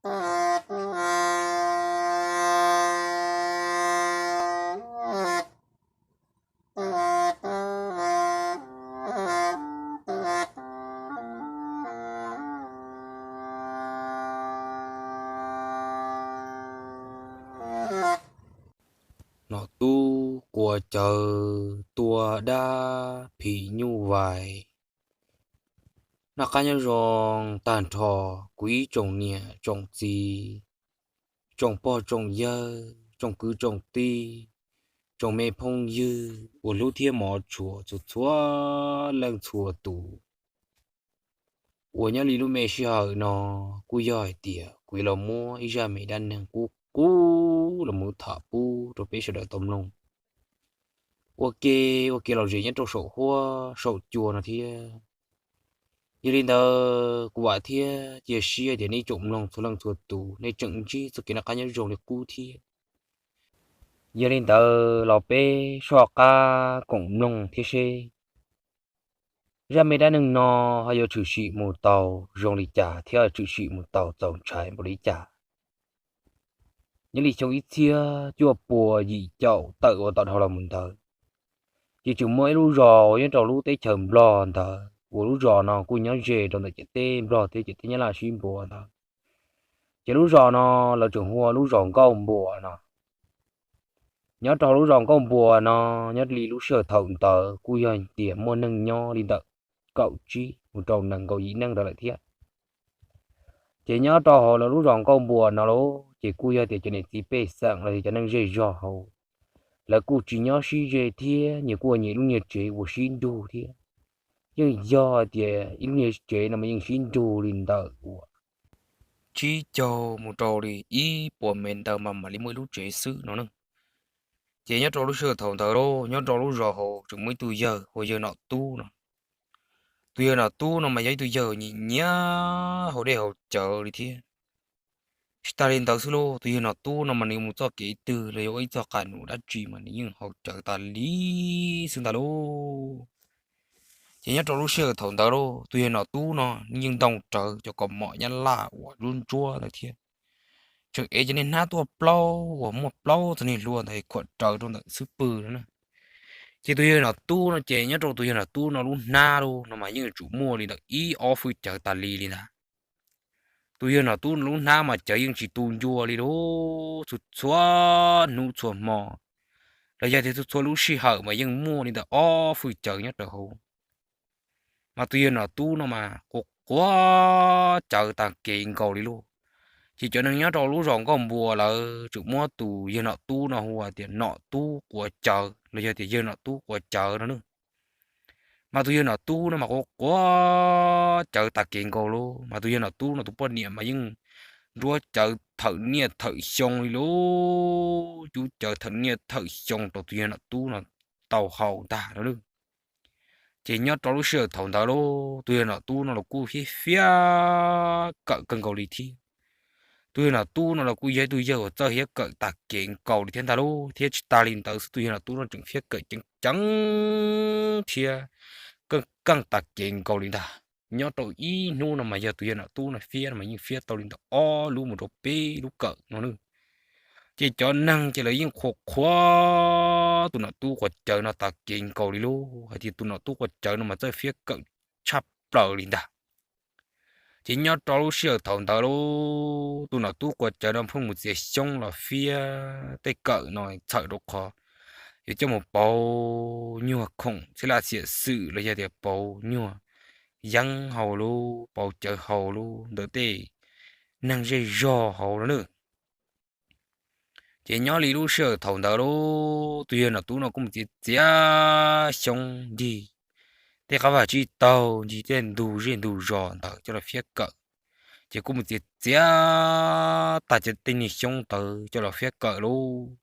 Nom tub quav cawv tua dab phim nyuj vais. Noj qab nyob zoo tag nrho kuv ib tsoom niam tsoom txiv, tsoom pog tsoom yawg, tsoom kwv tsoom tij, tsoom me phooj ywg uas hlub thiab hmov tshua txhua txhua leej txhua tus, uas nyob li lub me sij hawm no kuj yog hais tias kuv yuav los muab ib zaj me dab neeg qub qub los mus tham pub rau peb sawv daws tau mloog ua ke, ua ke lom zem nyob rau saum huab saum cua no thiab. Yog li ntawd kuv vam thiab cia siab tias nej tsoom mloog txhua leej txhua tus nej tseem ntsib txoj kev noj qab nyob zoo li qub thiab. Yog li ntawd los peb soj qab koom mloog thiab seb zaj me dab neeg no ho yuav tshwm sim mus tau zoo li cas thiab tshwm sim mus tau txaus ntshai npaum li cas. Nyob li xyoo ib txhiab cuaj pua yim caum tawm uas tau dhau los mus ntawd, ces tseem muaj ib lub zos uas nyob rau lub teb chaws Nplog ntawd, uas lub zos no kuj nyob ze rau ntawm ciam teb Nplog thiab ciam teb Nyab Laj sib npuas ntawd. Ces lub zos no lawv tseem hu ua lub zos Nkauj Npuas no. Nyob rau lub zos Nkauj Npuas no, nyob li lub sij hawm thaum ntawd kuj yog tias muaj neeg nyob li ntawm kaum tsib mus rau nees nkaum yim neeg ntawd lawm thiab. Ces nyob rau hauv lawv lub zos Nkauj Npuas no lauj, ces kuj yog tias cov niam txiv pej xeem los yog cov neeg zej zog hauv, lawv kuj tsis nyob sib ze thiab, nyias kuj ua nyias lub niag tsev ua sib nrug thiab. Yeej yog tias ib lub niag tsev no mas yeej sib nrug li ntawm uas tsib caug mus rau li ib puas mev ntawd mas mam li muaj ib lub tsev xwb no ne. Ces nyob rau lub sij hawm thaum ntawd lauj, nyob rau lub zos hauv tseem muaj ib tug yawg hu ua yawg Nom Tub no. Tus yawg Nom Tub no mas yog ib tug yawg nyiam nyiam haus dej haus cawv li thiab. Tsis tas li ntawd xwb lauj, tus yawg Nom Tub no mas nws mus txoj kev twg los yog ua ib txoj qas num dab tsi mas nws yeej haus cawv tas li xwb ntag lauj. Ces nyob rau lub sij hawm thaum ntawd lauj, tus yawg Nom Tub no nws yeej ntoo rawv cov kaus mom Nyab Laj uas ntsuab ntsuab ntawd thiab. Tseem ev cov niag hnab tuaj plaub uas muaj plaub txog niag hlua ntawd khuam rawv rau ntawm xub pwg no na. Ces tus yawg Nom Tub no ces nyob rau tus yawg Nom Tub no lub hnab lauj no mas yeej yuav tsum muaj li ntawm ib ob fwj cawv tas li li ntag. Tus yawg Nom Tub no lub hnab mas cawv yeej tsis tu ncua li lauj, txhua txhua hnub txhua hmo los yog tias txhua txhua lub sij hawm mas yeej muaj li ntawm ob fwj cawv nyob rau hauv. Mas tus yawg Nom Tub no mas quav quav cawv tag kev nkaus li lauj. Ces cov neeg nyob rau lub zos Nkauj Npuas lawv tseem muab tus yawg Nom Tub no hu ua tias Nom Tub quav cawv los yog tias yawg Nom Tub quav cawv no ne. Mas tus yawg Nom Tub no mas quav quav cawv tag kev nkaus lauj, mas tus yawg Nom Tub no tus poj niam mas yeej nruab cawv thawm niaj thawm xyoo li lauj, cub cawv thawm niaj thawm xyoo rau tus yawg Nom Tub no tau haus ntag no lauj. Ces nyob rau lub sij hawm thaum ntawd lauj, tus yawg Nom Tub no los kuj fiab fiab kawm kawg nkaus li thiab. Tus yawg Nom Tub no los kuj yog ib tug yawg uas txawj fiab kawm tag kev nkaus li thiab ntag lauj, thiab tsis tas li ntawd xwb tus yawg Nom Tub no tseem fiab kawm ceev ceev thiab keej keej tag kev nkaus li ntag. Nyob rau ib hnub no mas yog tus yawg Nom Tub no fiab no mas yeej fiab tau li ntawm ob lub mus rau peb lub kawm no nawb. Ces cov neeg ces lawv yeej qhuas qhuas tus Nom Tub quav cawv no tag kev nkaus li lauj, hais tias tus Nom Tub quav cawv no mas txawj fiab kawm tshaj plaws li ntag. Ces nyob rau lub sij hawm thaum ntawd lauj, tus Nom Tub quav cawv no pheej mus txiav xyoob los fiab tej kawm no txhawm rau qhov yuav coj mus pauv nyuag khoom txhij laj xiam xwm los yog tias pauv nyuag yeeb haus lauj, pauv cawv haus lauj ntawm tej neeg zej zog hauv no nawb. Ces nyob li lub sij hawm thaum ntawd lauj, tus yawg Nom Tub no kuj mus txiav txiav xyoob ncig tej qab vaj tsib taug, ncig tej ntug zej ntug zos ntawd coj los fiab kawm. Ces kuj mus txiav txiav tag cov tej niag xyoob ntawd coj los fiab kawm lauj.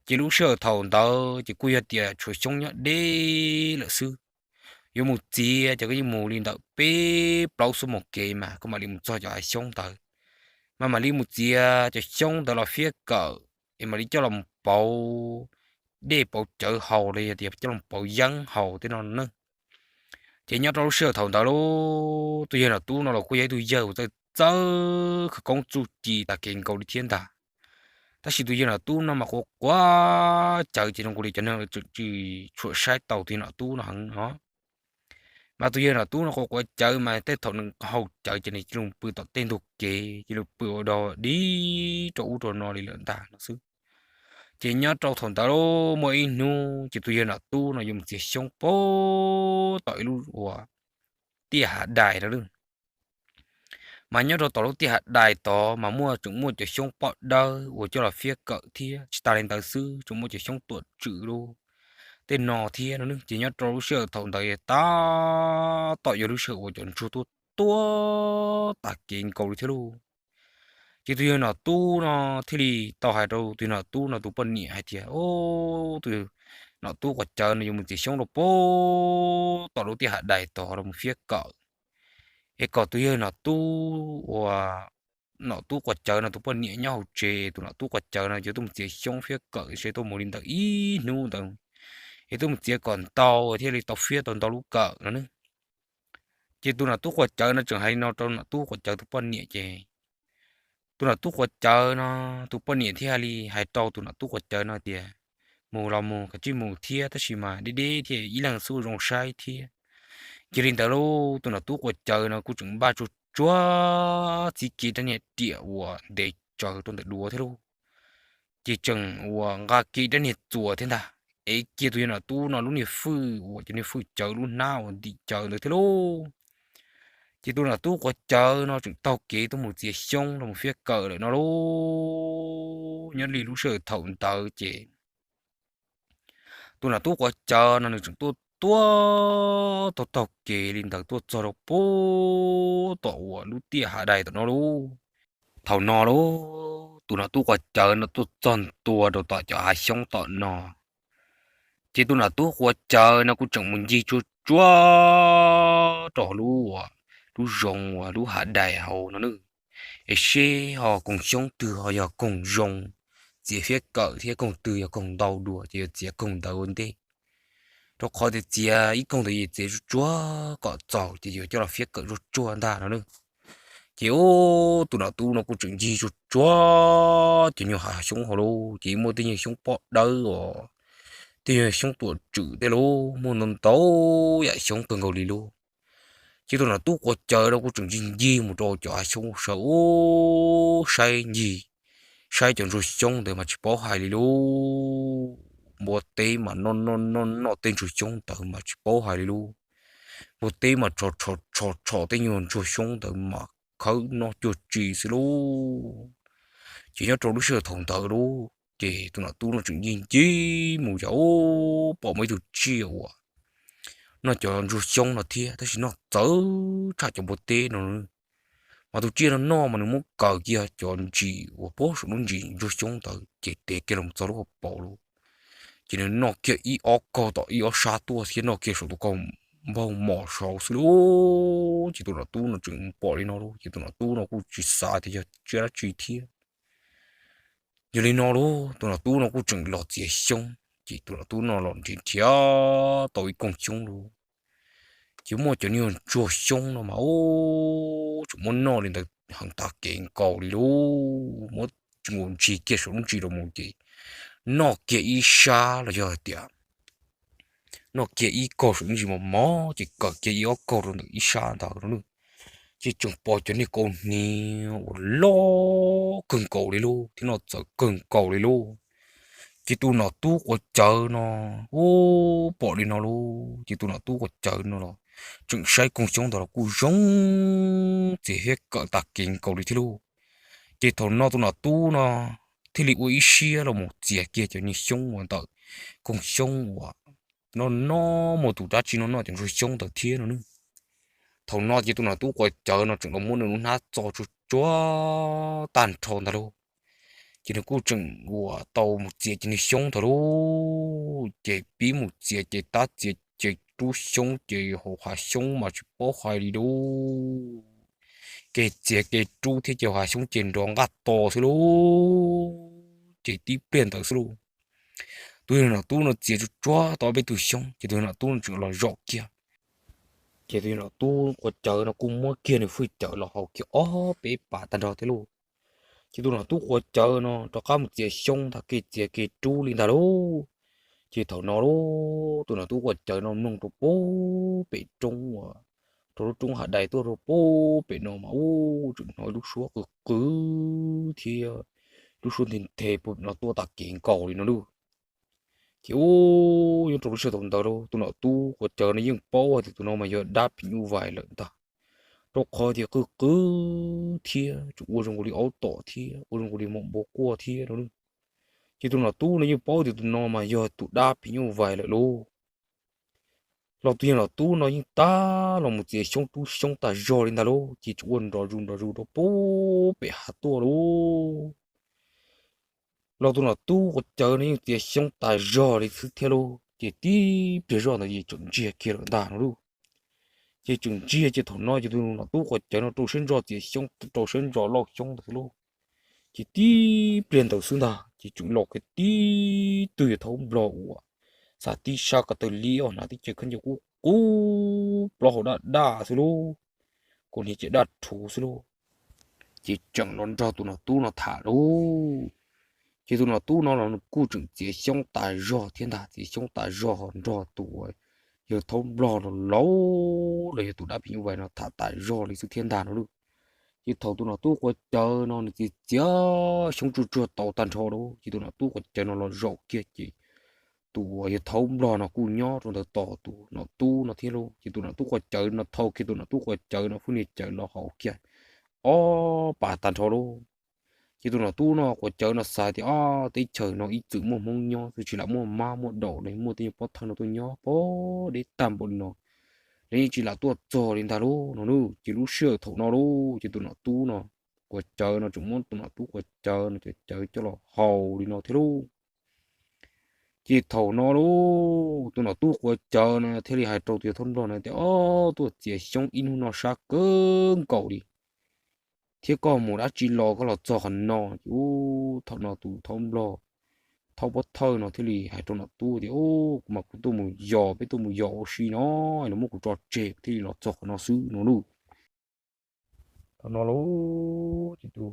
Ces lub sij hawm thaum ntawd ces kuj yog tias tshuav xyoob nyob deb lawm xwb. Yuav mus txiav ces koj yeej mus li ntawm peb plaub xuab moos kev mas koj mam li mus txog cov hav xyoob ntawd, mas mam li mus txiav cov xyoob ntawd los fiab kawm es mam li coj los pauv dej pauv cawv haus los yog tias coj los pauv yeeb haus tej no nawb. Ces nyob rau lub sij hawm thaum ntawd lauj, tus yawg Nom Tub no los kuj yog ib tug yawg uas txawj txawb khawv koob txuj ci tag kev nkaus li thiab ntag. Tab sis tus yawg nom tub no mas quav quav cawv ces zoo nkaus li cov neeg tseem tsis tshua saib taus tus yawg nom tub no heev no. Mas tus yawg nom tub no quav quav cawv mas tej thaum nws haus cawv ces nws cia li pw tom tej ntug kev, cia li pw ua dog dig rau ub rau no li lawm ntag no xwb. Ces nyob rau thaum ntawd muaj ib hnub ces tus yawg nom tub no yuav mus txiav xyoob pem tom ib lub uas tiaj hav dais no. Mas nyob rau tom lub tiaj hav dais tod mas muaj, tseem muaj cov xyoob poj dawb uas coj los fiab kawm thiab. Tsis tas li ntawd xwb, tseem muaj cov xyoob tuam tswm lub tej no thiab no. Ces nyob rau lub sij hawm thaum ntawd tab tom yog lub sij hawm uas cov ntsuag tuaj tuaj tag kev nkaus li thiab lauj. Ces tus yawg nom tub no thiaj li tau hais rau tus yawg nom tub no tus poj niam hais tias, Tus nom tub quav cawv no yuav mus txiav xyoob rau pem tom lub tiaj hav dais tod los mus fiab kawm, es kom tus yawg nom tub uas nom tub quav cawv no tus poj niam nyob hauv tsev, tus nom tub quav cawv no yuav tuaj mus txiav xyoob fiab kawm, seb tuaj mus li ntawm ib hnub ntawd, es tuaj mus txiav kom ntau thiaj li tau fiab tau ntau lub kawm no ne. Ces tus nom tub quav cawv no tseem hais li no rau nom tub quav cawv tus poj niam ces tus nom tub quav cawv no tus poj niam thiaj li hais rau tus nom tub quav cawv no tias, Mus los mus, koj cia li mus thiab, tab sis mas deb deb thiab ib leeg xwb ua zoo saib thiab. Ces li ntawd lauj, tus nom tub quav cawv no kuj tseem npaj tsuag tsuag txib kiag rab niag riam uas ntes tsawv rau ntawm duav thiab lauj. Ces tseem uas nqa kiag rab niag txuas thiab ntag, ev kiag tus yawg nom tub no lub niag fwj uas cov niag fwj cawv lub hnab uas ntim cawv ntawd thiab lauj. Ces tus nom tub quav cawv no tseem taug kev tuaj mus txiav xyoob los mus fiab kawm lawm no lauj. Nyob li lub sij hawm thaum ntawd ces tus nom tub quav cawv no nws tseem tuaj tuaj taug taug kev li ntawd tuaj txog rau pem tom uas lub tiaj hav dais tom no lauj. Thaum no lauj, tus nom tub quav cawv no tuaj txog ntua rau tom cov hav xyoob tom no, ces tus nom tub quav cawv no kuj tseem mus ncig tsuag tsuag rau lub, lub zoov uas lub hav dais hauv no nawb, es seb ho koog xyoob twg ho yog koog zoo txiav fiab kawm thiab koog twg yog koog ntau dua ces yuav txiav koog ntawd ua ntej, rau qhov tias txiav ib koog ntawd es txiav tsuag tsuag kom txaus ces yuav coj los fiab kawm tsuag tsuag ntag no nawb. Ces ub, tus nom tub no kuj tseem ncig tsuag tsuag cov nyuag hav xyoob hauv lauj, ces muaj tej nyuag xyoob poj dawb os, tej nyuag xyoob tuam tswm tej lauj, muaj ntau ntau yam xyoob kawg nkaus li lauj. Ces tus nom tub quav cawv no kuj tseem ncig ncig mus rau cov hav xyoob sawv ub saib ncig, saib cov ntsuag xyoob ntawd mas tsis paub hais li lauj. Npua teb mas noj noj noj noj tej ntsuag xyoob ntawd mas tsis paub hais li lauj. Npua teb mas tshos tshos tshos tej nyuag ntsuag xyoob ntawd mas khawb noj cuag tsi xwb lauj. Ces nyob rau lub sij hawm thaum ntawd lauj, ces tus nom tub no tseem ncig ncig mus yam ub pom muaj ib tug tsiaj uas noj cov ntsuag xyoob no thiab, tab sis noj txawv tshaj cov npua teb no. Mas tus tsiaj no noj mas nws muab kaw kiag cov ntsis uas pem saum lub ntsis ntsuag xyoob ntawd ces tev kiag los txog lub hauv paus lauj. Ces nws noj kiag ib ob kaug tom ib ob sab tuaj thiab noj kiag saum tus kaug npauj mos saud xwb lauj. Ces tus nom tub no tseem pom li no lauj, ces tus nom tub no kuj tsis xav tias yog tsiaj dab tsi thiab. Yog li no lauj, tus nom tub no kuj tseem los txiav xyoob, ces tus nom tub no los nrhiav nrhiav tau ib koog xyoob lauj. Ces muaj cov niag ntsuag xyoob no mas ub, tseem muab noj li ntawd heev tag kev nkaus li lauj, muab tseem ua ntsis kiag saum lub ntsis los mus ces noj kiag ib sab los yog hais tias noj kiag ib kaug saum lub ntsis mos mos ces kaw kiag ib ob kaug rau ntawm ib sab ntawd no nawb. Ces tseem pom cov niag kaus hniav uas loj kawg nkaus li lauj thiab noj txawv kawg nkaus li lauj. Ces tus nom tub quav cawv no ub pom li no lauj, ces tus nom tub quav cawv no los tseem saib koog xyoob ntawd los kuj zoo, txiav fiab kawm tag kev nkaus li thiab lauj. Ces thaum no tus nom tub no thiaj li ua ib siab los mus txiav kiag cov niag xyoob uas ntawm koog xyoob uas noj noj muaj tus dab tsi noj noj cov ntsuag xyoob ntawd thiab no nawb. Thaum no ces tus nom tub quav cawv no tseem los muab nws lub hnab txo tsuag tsuag tag nrho ntag lauj. Ces nws kuj tseem uas tau mus txiav cov niag xyoob ntawd lauj, ces pib mus txiav ces tab txiav ces rub xyoob ces hauv hav xyoob mas tsis paub hais li lauj. Kev txiav kev rub thiab ces hauv hav xyoob ces nrov nqaj to xwb lauj. Ces tib pliag ntawd xwb lauj, tus yawg nom tub no txiav tsuag tsuag tau ob peb tug xyoob ces tus yawg nom tub no tseem los zaum kiag. Ces tus nom tub quav cawv no kuj muab kiag nws fwj cawv los haus kiag ob peb pas tag nrho thiab lauj. Ces tus nom tub quav cawv no rov qab mus txiav xyoob ntag, kev txiav kev rub li ntag lauj. Ces thaum no lauj, tus nom tub quav cawv no mloog rau pem roob uas, rau lub roob hav dais tuaj rau pem no mas ub, tseem hnov ib lub suab qw qw thiab lub suab nthe nthe pem no tuaj tag kev nkaus li no lauj. Ces ub, nyob rau lub sij hawm thaum ntawd lauj, tus nom tub quav cawv no yeej paub hais tias tus no mas yog dab phim nyuj vais lawm ntag, rau qhov tias qw qw thiab tseem ua zoo nkaus li aub tom thiab ua zoo nkaus li maum npua quaj thiab no lauj. Ces tus nom tub no yeej paub tias tus no mas yog tus dab phim nyuj vais lawm lauj. Los tus yawg nom tub no yeej tab los mus txiav xyoob rub xyoob tas zog li ntag lauj, ces tseem ua nrov zus nrov zus rau pem pem hav tuaj lauj. Los tus nom tub quav cawv no yeej txiav xyoob tas zog li xwb thiab lauj, ces tib pliag zoj ntawd ces tseem ntsiag kiag lawm ntag no lauj. Ces tseem ntsiag ces thaum no ces tus nom tub quav cawv no rau siab ntso txiav xyoob, rau siab ntso lauj xyoob ntawd xwb lauj. Ces tib pliag ntawd xwb ntag ces tseem los kiag tib tug yawg thaub nplog uas xav tib sab ko taw liab hnav tib ce khaub ncaws qub qub plaub hau daj daj xwb lauj, kaus hniav ces daj rhuv xwb lauj. Ces tseem los nrog tus nom tub no tham lauj. Ces tus nom tub no los kuj tseem txiav xyoob tas zog thiab ntag, txiav xyoob tas zog ho nrog tus yawg thaub nplog los lauj, los yog tus dab phim nyuj vais no tham tas zog li xwb thiab ntag no lauj. Ces thaum tus nom tub quav cawv no nws txiav txiav xyoob tsuag tsuag tau tag nrho lauj, ces tus nom tub quav cawv no los zaum kiag ces tus uas yawg thaub nplog no kuj nyob rau ntawd tos tus nom tub no thiab lauj. Ces tus nom tub quav cawv no thau kiag tus nom tub quav cawv no fwj niag cawv los haus kiag ob pas tag nrho lauj. Ces tus nom tub no quav cawv no xav tias, Ob, teb chaws no ib txwm muaj Hmoob nyob, twb tsis lam muaj mab muaj daum los muaj tej nyuag pob thawj no tuaj nyob pog deb tag npaum li no, los yeej tsis lam tuaj txog li ntag lauj no lauj. Ces lub sij hawm thaum no lauj, ces tus nom tub no quav cawv no tseem muab tus nom tub quav cawv no cov cawv coj los haus li no thiab lauj. Ces thaum no lauj, tus nom tub quav cawv no thiaj li hais rau tus yawg thaub nplog no tias, Ob, tuaj txiav xyoob ib hnub no sab kawg nkaus li, thiab koj mus dab tsi los koj los txog qhov no? Ces ub, thaum no tus thaub nplog, thaub pob thawj no thiaj li hais rau nom tub tias, Kuv mas kuv tuaj mus yos, peb tuaj mus yos ua si no, lawv muab kuv tso tseg kuv thiaj li los txog qhov no xwb no lauj. Thaum no lauj, ces tus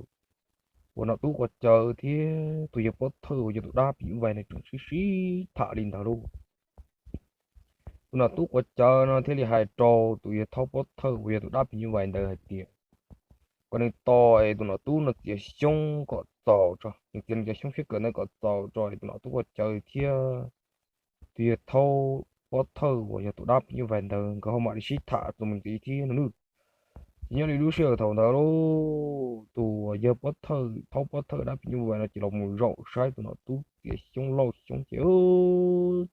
uas nom tub quav cawv thiab tus yawg pob thawj uas yog tus dab phim nyuj vais no tseem sib sib tham li ntawd lauj. Tus nom tub quav cawv no thiaj li hais rau tus yawg thaub pob thawj uas yog tus dab phim nyuj vais ntawd hais tias, kom nws tos es tus nom tub no txiav xyoob kom txaus tso, nws txiav nws cov xyoob siab kawm ntawd kom txaus tso es tus nom tub quav cawv thiab tus yawg thaub pob thawj uas yog tus dab phim nyuj vais ntawd nkawd ho mam li sib tham tus me ntxiv thiab no nawb. Ces nyob li lub sij hawm thaum ntawd lauj, tus uas yawg pob thawj, thaub pob thawj dab phim nyuj vais no ces los mus zaum saib tus nom tub txiav xyoob lauj xyoob ces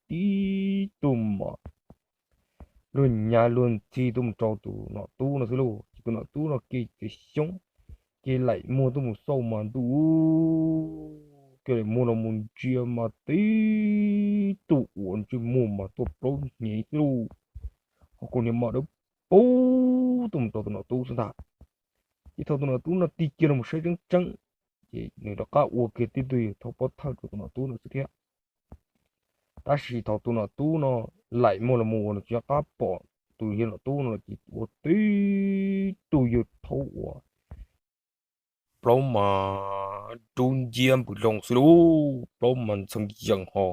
tib tug mas luag nyav luag ntxhi tuaj mus rau tus nom tub no xwb lauj. Ces tus nom tub no kev txiav xyoob, kev laim muag tuaj mus xauj mas ntuj, kev laim muag los mus ntsia mas tib tug uas ntsej muag mas tuaj plaub hniav xwb lauj, ho kaus hniav mas dawb paug tuaj mus rau tus nom tub xwb ntag. Ces thaum tus nom tub no tig kiag los mus saib tseeb tseeb, ces nws rov qab ua kiag tib tug yawg thaub pob thawj rau tus nom tub no xwb thiab. Tab sis thaum tus nom tub no laim muag los mus uas nws tsis nco qab pom tus yawg nom tub no ces ua tib tug yawg thaub uas plaub mas dub nciab npws loo xwb lauj, plaub mas ntxhee yees ho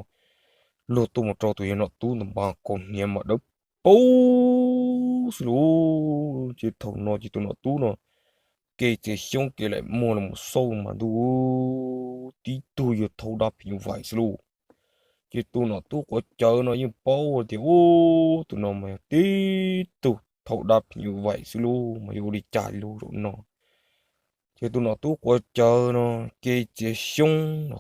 luag tuaj mus rau tus yawg nom tub ntawd mas kaus hniav mas dawb paug xwb lauj. Ces thaum no ces tus nom tub no kev txiav xyoob kev laim muag los mus xauj mas ntuj, tib tug yawg thaub dab phim nyuj vais xwb lauj. Ces tus nom tub quav cawv no yeej paub tias ub, tus no mas yog tib tug thaub dab phim nyuj vais xwb lauj, mas yuav ua li cas li lauj zaum no. Ces tus nom tub quav cawv no kev txiav xyoob no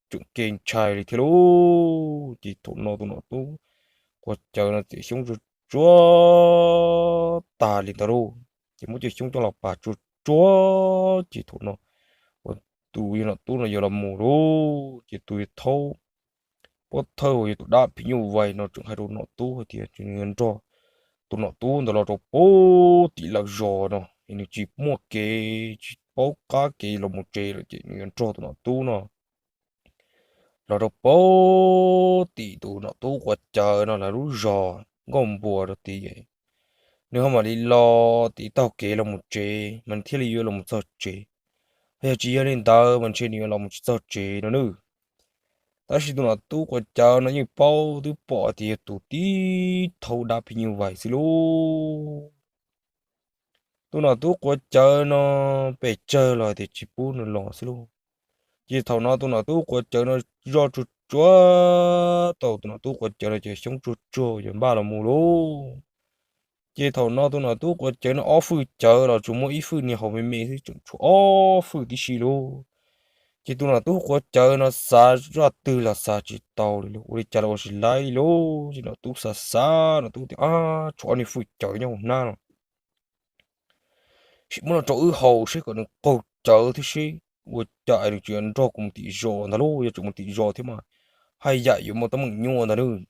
tseem kev ntshai li thiab lauj. Ces thaum no tus nom tub quav cawv no txiav xyoob tsuag tsuag tag li ntawd lauj, ces muab cov xyoob coj los pam tsuag tsuag, ces thaum no uas tus yawg nom tub no yuav los mus lauj, ces tus yawg thaub pob thawj uas yog tus dab phim nyuj vais no tseem hais rau nom tub hais tias nws yuav nrog tus nom tub ntawd los rau pem tim lawv zos no, es nws tsis muaj kev tsis paub qab kev los mus tsev lawm, ces nws yuav nrog tus nom tub no los rau pem tim tus nom tub quav cawv no lawv lub zos nkauj npua rau tid. nws ho mam li los tim taug kev los mus tsev mas nws thiaj li yuav los mus txog tsev. Yog tsis yog li ntawd mas ntshe nws yuav los mus tsis txog tsev no nawb. Tab sis tus nom tub quav cawv no yeej paub twb pom tias yog tus tib thaub dab phim nyuj vais xwb lauj. Tus nom tub quav cawv no pes tsawg los tias tsis pub nws los xwb lauj. Ces thaum no tus nom tub quav cawv no zoj tsuag tsuag tau, tus nom tub quav cawv no ces xyoob tsuag tsuag yuav npaj los mus lauj. Ces thaum no tus nom tub quav cawv no ob fwj cawv los tsuas muaj ib fwj niag haus me me xwb, tseem tshuav ob fwj tib si lauj. Ces tus nom tub quav cawv no xav zaj twg los xav tsis tau li lauj, ua li cas los ua tsis laib li lauj. Ces nom tub xav xav, nom tub tias, Ab, tshuav ob niag fwj cawv nyob hauv hnab no, sim muab los rau wb haus seb kom nws qaug cawv thiab seb ua cas nws tseem nrog kuv mus tim zos ntag lauj. Yog tseem mus tim zos thiab mas haj yam yuav muaj teeb meem nyuaj ntag nawb.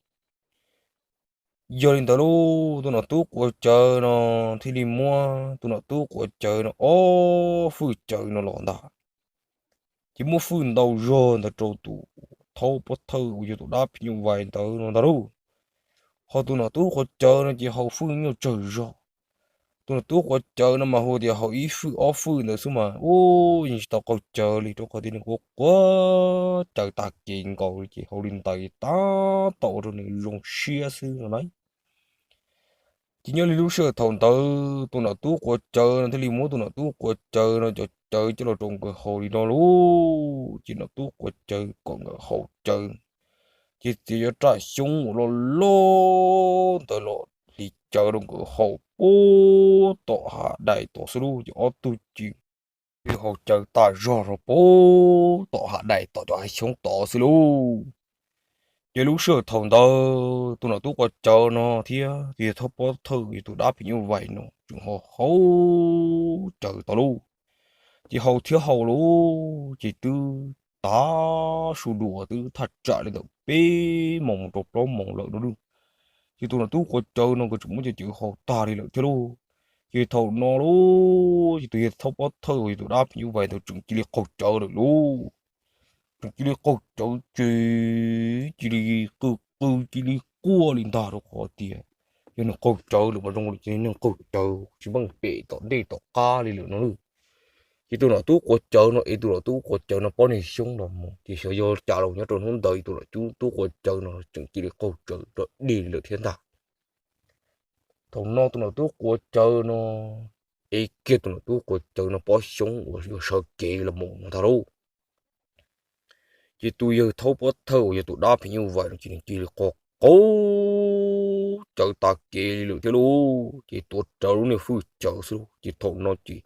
Yog li ntawd lauj, tus nom tub quav cawv no thiaj li muab tus nom tub quav cawv no ob fwj cawv no los ntag. Ces muab fwj ntau zog ntawd rau tus thaub pov thawj uas yog tus dab phim nyuj vais ntawd no ntag lauj. Ho tus nom tub quav cawv no ces haus fwj nyuaj tsawg zog. Tus nom tub quav cawv no mas hu tias haus ib fwj ob fwj ntawd xwb mas, u, yeej tsis tau qaug cawv li, rau qhov tias nws quav quav cawv tag kev nkaus li, ces haus li ntawd tab tom ua rau nws zoo siab xwb no na. Ces nyob li lub sij hawm thaum ntawd tus nom tub quav cawv no thiaj li muab tus nom tub quav cawv no cov cawv coj los rau nkawd haus li no lauj. Ces nom tub quav cawv kom nkawd haus cawv, ces txiav cov raj xyoob uas loj loj ntawd los hliv cawv rau nkawd haus puag tom hav dais tod xwb lauj. Ces ob tug ces haus cawv tas zog rau puag tom hav dais tom cov hav xyoob tod xwb lauj. Ces lub sij hawm thaum ntawd tus nom tub quav cawv no thiab tus yawg thaub pov thawj yog tus dab phim nyuj vais no tseem haus haus cawv tod lauj. Ces haus thiab haus lauj, ces twb tav su dua twb thaj tsam li ntawm peb moos mus rau plaub moos lawm no lauj. Ces tus nom tub quav cawv no nkawd tseem muab cov cawv haus tag li lawm thiab lauj. Ces thaum no lauj, ces tus yawg thaub pov thawj uas yog tus dab phim nyuj vais ntawd tseem cia li qaug cawv lawm lauj. Tseem cia li qaug cawv ces cia li qw qw cia li quaj li ntag, rau qhov tias yog nws qaug cawv lawm mas zoo li cov neeg qaug cawv tsis meej pem tom ntej tom qab li lawm no lauj. Ces tus nom tub quav cawv no es tus nom tub quav cawv no pob niag xyoob los mus ces xyov yog cas los nyob rau hnub ntawd tus nom tub quav cawv no tseem cia li qaug cawv rov deg li lawm thiab ntag. Thaum no tus nom tub quav cawv no ev kiag tus nom tub quav cawv no pob xyoob uas yog sawv kev los mus no ntag lauj. Ces tus yawg thaub pov thawj uas yog tus dab phim nyuj vais no ces nws cia li qaug qaug cawv tag kev li lawm thiab lauj. Ces tuav rawv lub niag fwj cawv xwb lauj. Ces thaum no ces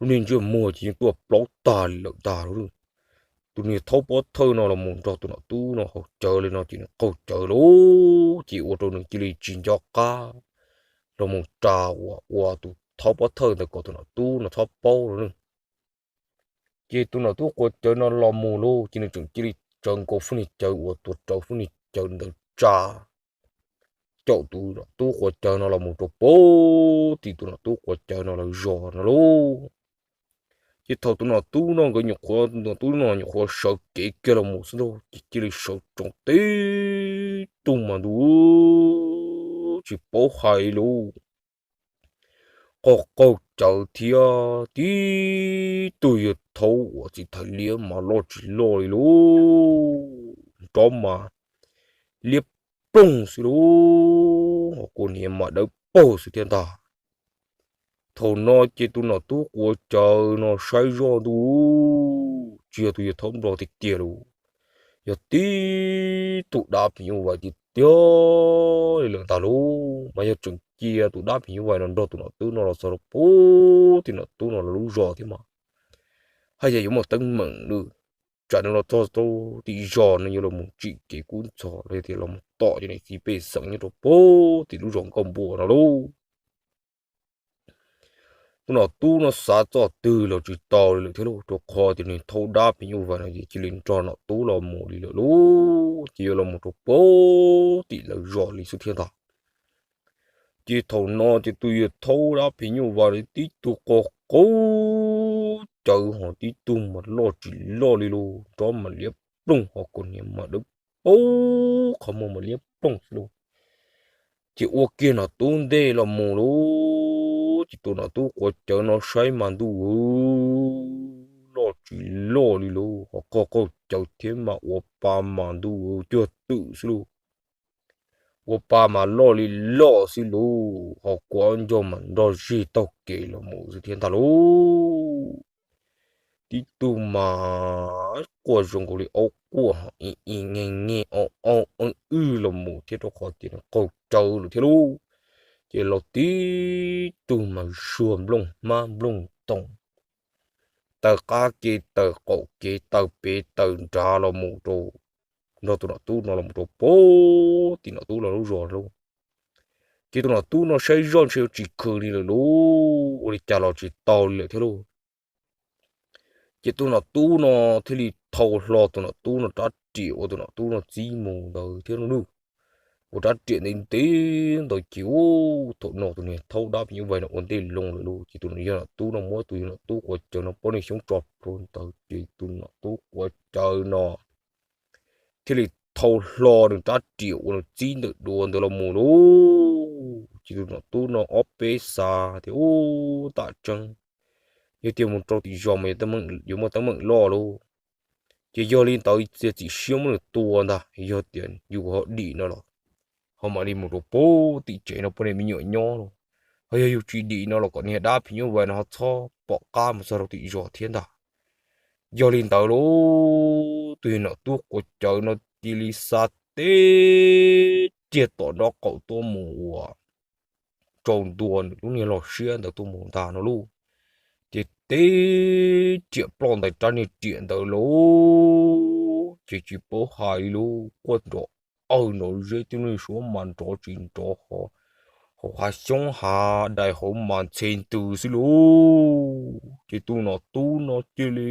lub niag ntsej muag ces yeej tuaj plaub tag li lawm ntag lauj. Tus niag thaub pov thawj no los mus nrog tus nom tub no haus cawv li no ces nws qaug cawv lauj, ces ua rau nws cia li tsis nco qab los mus ras uas ua tus thaub pov thawj ntawd kom tus nom tub no txhob paub no. Ces tus nom tub quav cawv no los mus lauj, ces nws tseem cia li tsawv nkaus fwj niag cawv uas tuav rawv fwj niag cawv ntawd tsa caum tus nom tub quav cawv no los mus rau puag tim tus nom tub quav cawv no lawv zos no lauj. Ces thaum tus nom tub no nkawd nyuam qhuav, nom tub no nyuam qhuav sawv kev kiag los mus xwb lauj, ces cia li sawv tsoom tib tug mas ntuj tsis paub hais lauj. Qaug qaug cawv thiab tib tug yawg thaub uas txiv thawv liab mas loj tsis loj li lauj, nrov mas liab ploog xwb lauj, ho kua niam mas dawb paug xwb thiab ntag. Thaum no ces tus nom tub quav cawv no saib zoj ntuj tsis yog tus yawg thaub nplog tiag tiag lauj, yog tib tug dab phim nyuj vais tiag tiag li lawm ntag lauj. Mas yog tseem cia tus dab phim nyuj vais no nrog tus nom tub no los txog rau puag tim nom tub no lawv lub zos thiab mas haj yam yuav muaj teeb meem lawm. Tsam nws los txog rau tim zos nws yuav los mus tsim kev kub ntxhov los yog tias los mus tom cov niam txiv pej xeem nyob rau puag tim lub zos nkauj npua no lauj. Tus nom tub no xav txoj twg los tsis tau li lawm thiab lauj, rau qhov tias nws thaub dab phim nyuj vais no ces cia li nrog nom tub los mus li lawm lauj, ces yuav los mus rau puag tim lawv zos li xwb thiab ntag. Ces thaum no ces tus yawg thaub dab phim nyuj vais tib tug qaug qaug cawv ho tib tug mas loj tsis loj li lauj, nrov mas liab ploog ho kua niam mas dawb paug, qhov muag mas liab ploog xwb lauj. Ces ua kiag nom tub ntej los mus lauj, ces tus nom tub quav cawv no saib mas ntuj, loj tsis loj li lauj, ho qaug qaug cawv thiab mas ua pa mas ntuj cuag twm xwb lauj. Ua pa mas loj li loj xwb lauj, ho kuav ncaug mas nrog zig taug kev los mus xwb thiab ntag lauj. Tib tug mas quaj zoo nkaus li aub quaj, ho i i nge nge o o wb los mus thiab, rau qhov tias nws qaug cawv lawm thiab lauj. Ces los tib tug mas zuag nplooj hmab nplooj toos, taw qab kev taw qaum kev taw pem taw nrad los mus rau, nrog tus nom tub no los mus rau pem tim nom tub lawv lub zos lauj. Ces tus nom tub no saib zoj ntshe yuav tsis khwv li lawm lauj, ua li cas los tsis tau li lawm thiab lauj. Ces tus nom tub no thiaj li thau hlo tus nom tub no rab riam uas tus nom tub no txib mus ntawd thiab lauj. Ua rab riam ntev ntev ntawd ces ub, thaum no tus niag thaub dab phim nyuj vais no ua ntej loo lawm lauj, ces tus yawg nom tub no muab tus yawg nom tub quav cawv no poj niam xyoob tso rau ntawd, ces tus nom tub quav cawv no thiaj li thau hlo nws rab riam uas nws txib ntawm duav ntawd los mus lauj. Ces tus nom tub no ob peb xav tias ub, tam tseeb yog tias mus rau tim zos mas yuav muaj teeb meem loj lauj. Ces yog li ntawd txiav txim siab muab nws tua ntag, yog tias yus ho dim no los ho mam li mus rau pem tim tsev no poj niam me nyuam nyob lauj. Ho yog yus tsis dim no los kom niag dab phim nyuj vais no ho txhob pom qab mus txog rau tim zos thiab ntag. Yog li ntawd lauj, tus yawg nom tub quav cawv no cia li xa teb riag tom nraub qaum tuaj mus ua rau ntua nws lub niag los siab ntawd tuaj mus ntag no lauj. Ces teb riam ploj ntais rab niag riam ntawd lauj, ces tsis paub hais li lauj, quaj nrov aws nrov zeb, tib lub niag suab mas nrov tsis nrov ho, hauv hav xyoob hav dais hauv mas ntxhe ntws xwb lauj. Ces tus nom tub no cia li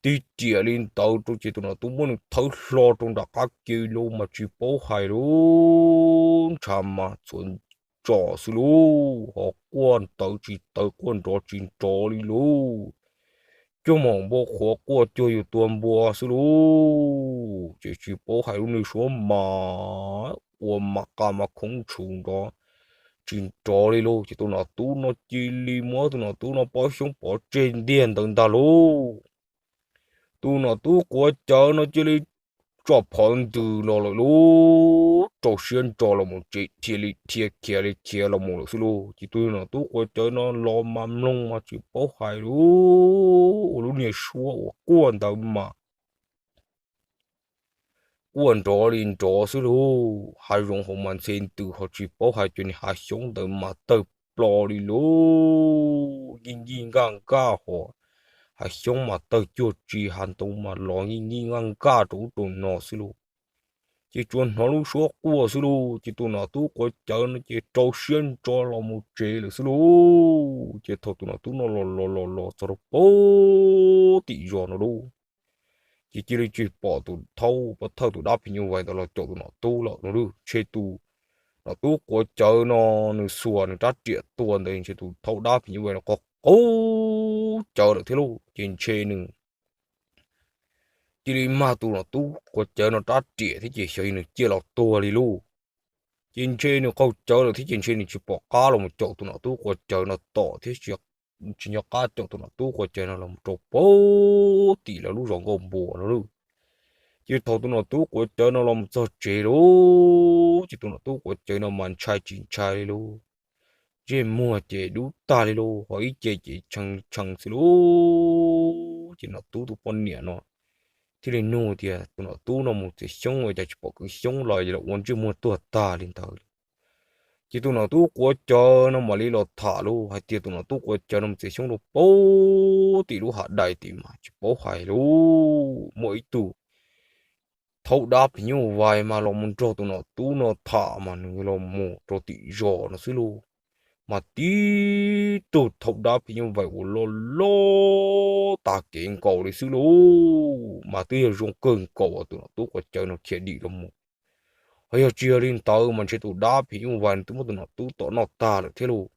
tig riam li ntawd rau ces tus nom tub muab nws thawb hlo rau nram qab ke lauj, mas tsis paub hais lauj, ntshav mas txhuav ntsos xwb lauj, ho quaj tawv tsis tawv quaj nrov tsis nrov li lauj. Cuag maum npua qhuav quaj cuag yus tua npua xwb lauj. Ces tsis paub hais lub niag suab mas ua mas qa mas khoov tshwm nrov tsis nrov li lauj. Ces tus nom tub no cia li muab tus nom tub no pob xyoob pov tseg ntiag ntawd ntag lauj. Tus nom tub quav cawv no cia li tso phov ntws los lawm lauj, rau siab ntso los mus tsev, dhia li dhia khiav li khiav los mus lawm xwb lauj. Ces tus nom tub quav cawv no los mas mloog mas tsis paub hais lauj, ua lub niag suab uas quaj ntawd mas quaj nrov li nrov xwb lauj. Hav zoov hauv mas ntxhe ntws ho tsis paub hais, cov niag hav xyoob ntawd mas tawg plo li lauj, nkij nkij nkaj nkaj ho, hav xyoob mas tawg cuag tsi, hav ntoo mas los nkij nkij nkaj nkaj rau ub rau no xwb lauj. Ces tsuas hnov lub suab quaj xwb lauj. Ces tus nom tub quav cawv no ces rau siab ntso los mus tsev lawm xwb lauj. Ces thaum tus nom tub no los los los los txog rau pem tim zos no lauj, ces cia li tsis pom tus thaub pov thawj tus dab phim nyuj vais ntawd los caum tus nom tub lawm no lauj. Ntshe tus nom tub quav cawv no nws xuas nws rab riam tua ntawd ntshe tus thaub dab phim nyuj vais no qaug qaug cawv lawm thiab lauj. Ces ntshe nws cia li mag tus nom tub quav cawv no rab riam thiab ces xyov yog nws ciaj los tuag li lauj. Ces ntshe nws qaug cawv lawm thiab ces ntshe nws tsis pom qab los mus caum tus nom tub quav cawv no tom thiab, tsis nco qab caum tus nom tub quav cawv no los rau pem tim lawv lub zos nkauj npua no lauj. Ces thaum tus nom tub quav cawv no los mus txog tsev lauj, ces tus nom tub quav cawv no mas ntshai tsis ntshai li lauj. Ntsej muag ces dub tag li lauj, ho ib ce ces tshee tshee xwb lauj. Ces nom tub tus poj niam no thiaj li nug tias tus nom tub no mus txiav xyoob ua cas tsis pom kwv xyoob los, los ua ntsej muag tuag tag li ntawd. Ces tus nom tub quav cawv no mam li los tham lauj, hais tias tus nom tub quav cawv no mus txiav xyoob rau pem tim lub hav dais tim mas tsis paub hais lauj, muaj ib tug thaub dab phim nyuj vais mas los mus nrog tus nom tub no tham mas nws los mus rau tim zos no xwb lauj. Mas tib tug thaub dab phim nyuj vais uas loj loj tag kev nkaus li xwb lauj, mas twb yog zoo kawg nkaus uas tus nom tub quav cawv no khiav dim los mus. Ho yog tsis yog li ntawd mas ntshe tus dab phim nyuj vais nws twb muab tus nom tub tom noj tag lawm thiab lauj.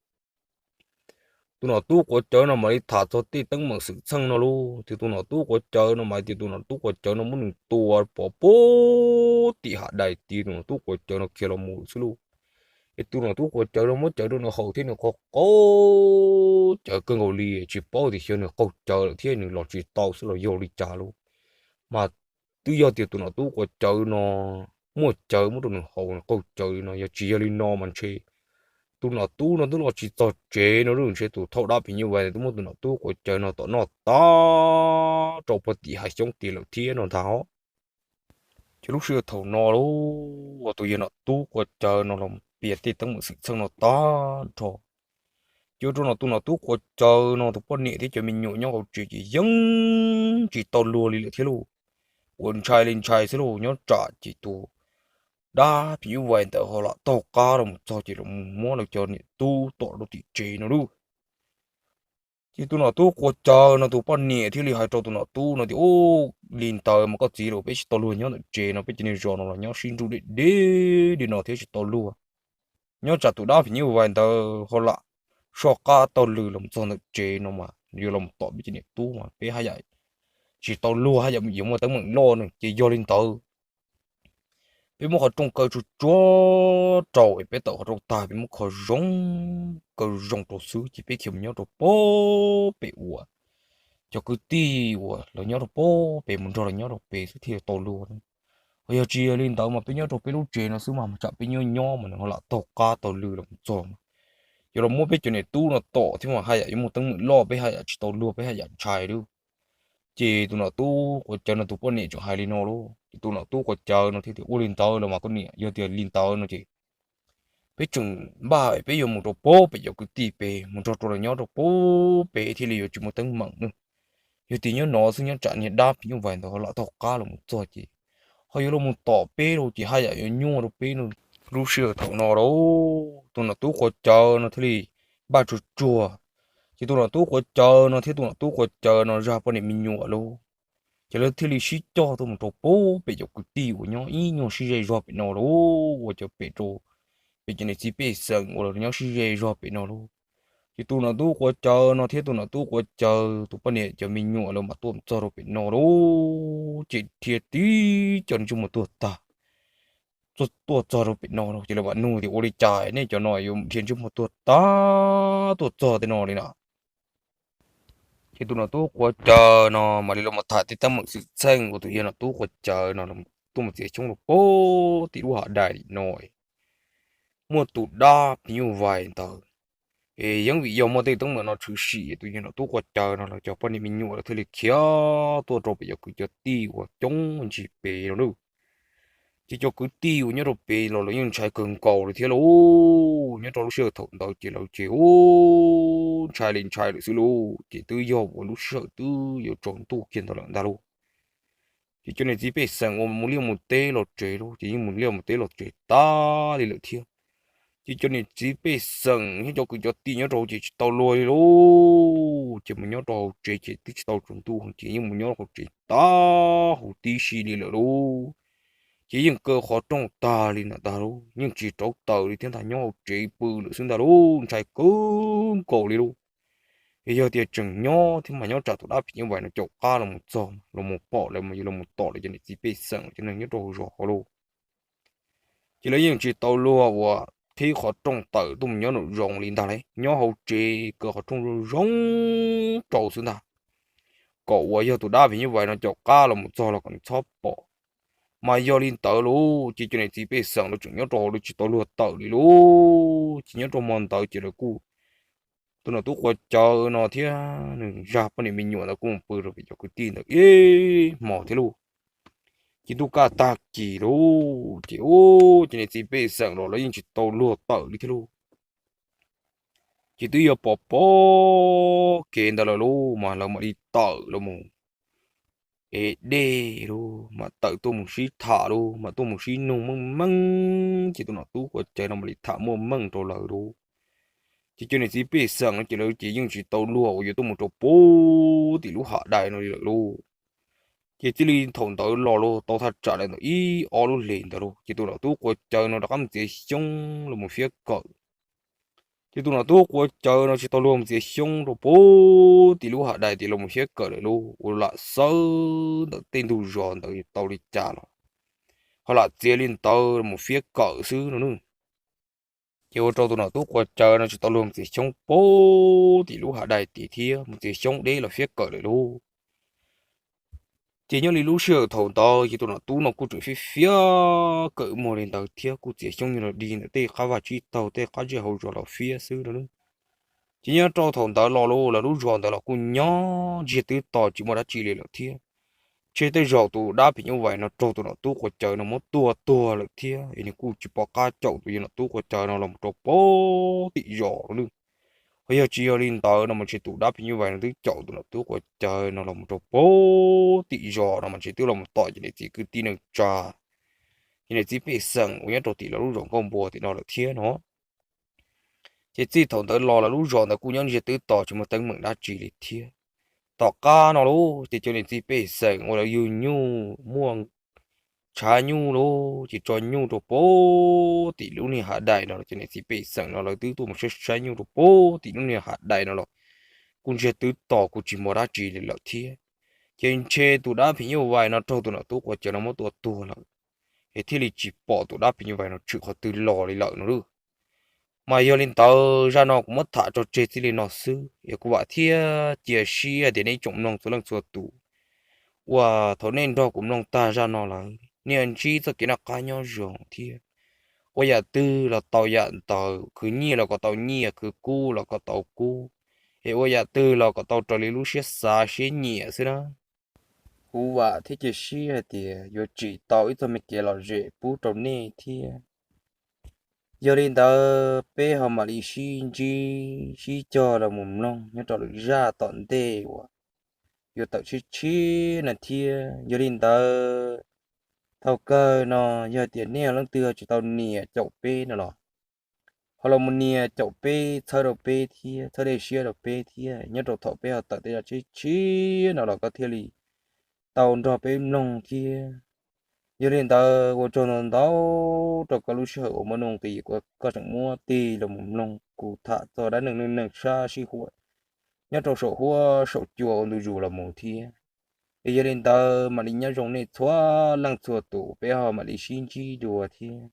Tus nom tub quav cawv no mam li tham txog tej teeb meem xwm txheej no lauj, ces tus nom tub quav cawv no mas hais tias tus nom tub quav cawv no muab nws tua pov pem tim hav dais tid, tus nom tub quav cawv no khiav los mus xwb lauj. Es tus nom tub quav cawv no muab cawv rau nws haus thiab nws qaug qaug cawv kawg nkaus li, tsis paub tias xyov nws qaug cawv lawm thiab nws los tsis tau xwb los yog li cas lauj. Mas twb yog tias tus nom tub quav cawv no muaj cawv muab rau nws haus nws qaug cawv li no, yog tsis yog li no mas ntshe tus nom tub no twb los tsis txog tsev no lauj. Ntshe tus thauj dab phim nyuj vais twb muab tus nom tub quav cawv no tom noj tag rau puag tim hav xyoob tid lawm thiab no ntag os. Ces lub sij hawm thaum no lauj, tus yawg nom tub quav cawv no los piav tej teeb meem xwm txheej no tag nrho. Ces ua rau no tus nom tub quav cawv no tus poj niam thiab cov me nyuam nyob hauv tsev ces yeej tsis tau luag li lawm thiab lauj. Ua ntshai li ntshai xwb lauj, nyob tsam ces tus dab phim nyuj vais ntawd ho lam taug qab los mus txog ces los muab lawv cov niam tub tom rau tim tsev no lauj. Ces tus nom tub quav cawv no tus poj niam thiaj li hais rau tus nom tub no tias, Ub, li ntawd mas koj txiv los peb tsis tau luag nyob ntawm tsev no, peb cov niag zos no los nyob sib nrug deb deb li no thiab tsis tau luag. Nyob tsam tus dab phim nyuj vais ntawd ho lam soj qab taug lw los txog ntawm tsev no mas yuav los tom peb cov niam tub mas peb haj yam tsis tau luag, haj yam yuav muaj teeb meem loj no. Ces yog li ntawd peb muab qhov rooj kaw tsuag tsuag rau es peb tawm qhov rooj tag peb muab kho zoo, kaw zoo rau xwb ces peb khiav mus nyob rau pem uas cov kwv tij uas lawv nyob rau pem mus nrog lawv nyob rau pem xwb thiaj tau luag. Ho yog tsis yog li ntawd mas peb nyob rau peb lub tsev no xwb mas tsam peb nyob nyob mas nws ho lam taug qab taug lw los txog mas yuav los muab peb cov niam tub no tom thiab mas haj yam yuav muaj teeb meem loj, peb haj yam tsis tau luag, peb haj yam ntshai lauj. Ces tus nom tub quav cawv no tus poj niam tseem hais li no lauj. Ces tus nom tub quav cawv no thiaj tias, Ua li ntawd los mas koj niam, yog tias li ntawd no ces peb tseem npaj peb yuav mus rau pem cov kwv tij pem, mus nrog rau lawv nyob rau pem thiaj li yuav tsis muaj teeb meem na. Yog tias nyob no xwb nyob tsam niag dab phim nyuj vais ntawd ho lam taug qab los mus txog ces ho yuav los mus tom peb lauj, ces haj yam yuav nyuaj rau peb no. Lub sij hawm thaum no lauj, tus nom tub quav cawv no thiaj li npaj tsuag tsuag. Ces tus nom tub quav cawv no thiab tus nom tub quav cawv no zaj poj niam me nyuam lauj, ces lawv thiaj li sib coj tuaj mus rau pem cov kwv tij uas nyob ib nyuag sib ze zog pem no lauj, uas cov pem rau pem cov niam txiv pej xeem uas los nyob sib ze zog pem no lauj. Ces tus nom tub quav cawv no thiab tus nom tub quav cawv tus poj niam cov me nyuam lawv mam tuaj txog rau pem no lauj, ces dhia tib co ntsej muag tuag tag tuaj txog rau pem no lauj. Ces lawv mam nug tias, Ua li cas nej cov no yuav dhia ntsej muag tuag tag tuaj txog tej no li na? Ces tus nom tub quav cawv no mam li los tham tej teeb meem xwm txheej uas tus yawg nom tub quav cawv no tuaj mus txiav xyoob rau pem tim lub hav dais no, muaj tus dab phim nyuj vais ntawd. Es yeej vim yog muaj tej teeb meem no tshwm sim tus yawg nom tub quav cawv no los cov poj niam me nyuam lawv thiaj li khiav tuaj rau pem cov kwv cov tij uas coob ntsis pem no lauj. Ces cov kwv tij uas nyob rau pem los lawv yeej ntshai kawg nkaus li thiab lauj. Nyob rau lub sij hawm thaum ntawd ces lawv ces ub ntshai li ntshai lawm xwb lauj, ces twb yog uas lub sij hawm twb yuav tsaus ntuj kiag ntawd lawm ntag lauj. Ces cov niam txiv pej xeem uas mus liaj mus teb los tsev lauj, ces yeej mus liaj mus teb los tsev tag li lawm thiab. Ces cov niam txiv pej xeem thiab cov kwv cov tij nyob rau ces tsis tau luag li lauj, ces mus nyob rau hauv tsev ces twb tsis tau tsaus ntuj ces yeej mus nyob hauv tsev tag huv tib si li lawm lauj. Ces yeej kaw qhov rooj tag li ntawd ntag lauj, yeej tsis rauv taws li thiab ntag, nyob hauv tsev pw lawm xwb ntag lauj, ntshai kawg nkaus li lauj. Es yog tias tseem nyob thiab mas nyob tsam tus dab phim nyuj vais no caum qab los mus txog los mus pom lawv mas yuav los tom lawv cov niam txiv pej xeem cov neeg nyob rau hauv zos hauv lauj. Ces lawv yeej tsis tau luag uas qhib qhov rooj tawm tuaj mus nyob nraum zoov li ntag lauj, nyob hauv tsev kaw qhov rooj zoo zoo rau xwb ntag, kom uas yog tus dab phim nyuj vais no caum qab los mus txog los kom nws txhob pom. Mas yog li ntawd lauj, ces cov niam txiv pej xeem lawv tseem nyob rau hauv lawv tsis tau luag tawm li lauj, ces nyob rau hmo ntawd ces lawv kuj, tus nom tub quav cawv no thiab nws zaj poj niam me nyuam ntawd kuj mus pw rau pem cov kwv tij ntawd ib hmos thiab lauj. Ces ntuj kaj tag kis lauj, ces ub, cov niam txiv pej xeem los lawv yeej tsis tau luag tawm li thiab lauj. Ces twb yuav pom pom kev ntawd lawm lauj, mas lawv mam li tawm los mus ev dej lauj, mam tawm tuaj mus sib tham lauj, mam tuaj mus sib nug meej meej, ces tus nom tub quav cawv no mam li tham muaj meej rau lawv lauj. Ces cov niam txiv pej xeem no ces lawv ces yeej tsis tau luag uas yuav tuaj mus rau pem tim lub hav dais no li lawm lauj. Ces txij li thaum ntawd los lauj, tau thaj tsam li ntawm ib ob lub hlis ntawd lauj, ces tus nom tub quav cawv no rov qab mus txiav xyoob los mus fiab kawm. Ces tus nom tub quav cawv no tsis tau luag mus txiav xyoob rau pem tim lub hav dais tias los mus fiab kawm lawm lauj, ua lam xawb ntawm tej ntug zos ntawd tau li cas los ho lam txiav li ntawd los mus fiab kawm xwb no nawb. Ces ua rau tus nom tub Quas Caws no tsis tau luag mus txiav xyoob puag tim lub hav dais tid thiab, mus txiav xyoob deb los fiab kawm lawm lauj. Ces nyob li lub sij hawm thaum ntawd ces tus nom tub no kuj tseem fiab fiab kawm muag li ntawd thiab, kuj txiav xyoob yog los dig ntawm tej qab vaj tsib taug tej qab zej hauv zos los fiab xwb no. Ces nyob rau thaum ntawd los lauj, lawv lub zos ntawd los kuj nyob ntsiag twb to tsis muaj dab tsi li lawm thiab. Ntshe tej zaum tus dab phim nyuj vais no raug tus nom tub Quas Caws no muab tua tuag lawm thiab es nws kuj tsis pom qab caum tus yawg nom tub Quas Caws no los rau puag tim zos lawm. Ho yog tsis yog li ntawd no mas ntshe tus dab phim nyuj vais no twb caum tus nom tub Quas Caws no los rau puag tim zos no mas ntshe twb los tom ces niam txiv kwv tij neej tsa, ces niam txiv pej xeem uas nyob rau tim lawv lub zos nkauj npua tim no lawm thiab no. Ces txij thaum ntawd los lawv lub zos ntawd kuj nyob ntsiag twb to tsis muaj teeb meem dab tsi li thiab. Tom qab no lauj, ces cov niam txiv pej xeem uas lawv yug nyuj muaj tshav nyuj lauj, ces tso nyuj rau puag tim lub niag hav dais no los, cov niam txiv pej xeem no lawv twb tuaj mus saib saib nyuj rau puag tim lub niag hav dais no los kuj ntsiag twb to kuj tsis muaj dab tsi li lawm thiab. Ces ntshe tus dab phim nyuj vais no raug tus nom tub Quas Caws no muab tua tuag lawm, es thiaj li tsis pom tus dab phim nyuj vais no tshwm qhov twg los li lawm no lauj. Mas yog li ntawd zaj no kuv muab tham tso tseg txij li no xwb es kuv vam thiab cia siab tias nej tsoom mloog txhua leej txhua tus uas thaum nej nrog kuv mloog tag zaj no lawm nej ntsib txoj kev noj qab nyob zoo thiab. Ua yam twg los tau yam ntawd, khwv nyiaj los kom tau nyiaj, khwv kub los kom tau kub, es ua yam twg los kom tau raws li lub siab xav siab nyiam xwb na. Kuv vam thiab cia siab hais tias yuav tsim tau ib txoj me kev lom zem pub rau nej thiab. Yog li ntawd peb ho mam li sib ntsib sib cog los mus mloog nyob rau lwm zaj tom ntej uas yuav tawm tshiab tshiab no thiab. Yog li ntawd thaum kawg no yog tias nej leej twg tsis tau nias caum peb no los, ho los mus nias caum peb, txhawb rau peb thiab, txhawb dej siab rau peb thiab, nyob rau thaum peb ho tawm tej zaj tshiab tshiab no los koj thiaj li tau nrog peb mloog thiab. Yog li ntawd ua tsaug ntau ntau rau koj lub sij hawm uas muaj nuj nqis uas koj tseem muab tig los mus mloog kuv tham txog dab neeg neej neeg sab sib huam nyob rau saum huab saum cua ua ntu zus los mus thiab. Es yog li ntawd mam li nyob zoo nej txhua leej txhua tus, peb ho mam li sib ntsib dua thiab.